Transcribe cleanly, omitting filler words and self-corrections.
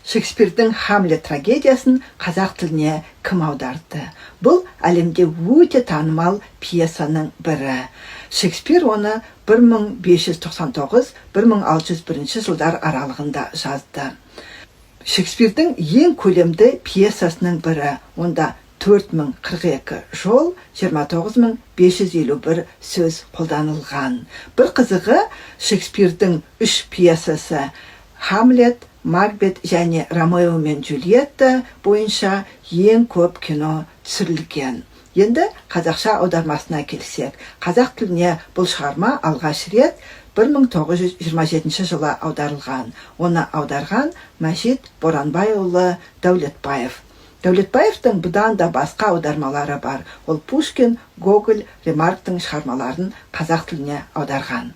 Шекспирдің «Хамлет» трагедиясын қазақ тіліне кім аударды? Бұл әлемде өте танымал пьесаның бірі. Шекспир оны 1599-1601 жылдар аралығында жазды. Шекспирдің ең көлемді пьесасының бірі. Онда 4042 жол, 29 551 сөз қолданылған. Бір қызығы, Шекспирдің үш пьесасы, «Хамлет», «Макбет» және «Ромео мен Джульетта» бойынша ең көп кино түсірілген. Енді қазақша аудармасына келсек, қазақ тіліне бұл шығарма алғаш рет 1927 жылы аударылған. Оны аударған Мәжит Боранбайұлы Дәулетбаев. Дәулетбаевтың бұдан да басқа аудармалары бар. Ол Пушкин, Гоголь, Ремарктың шығармаларын қазақ тіліне аударған.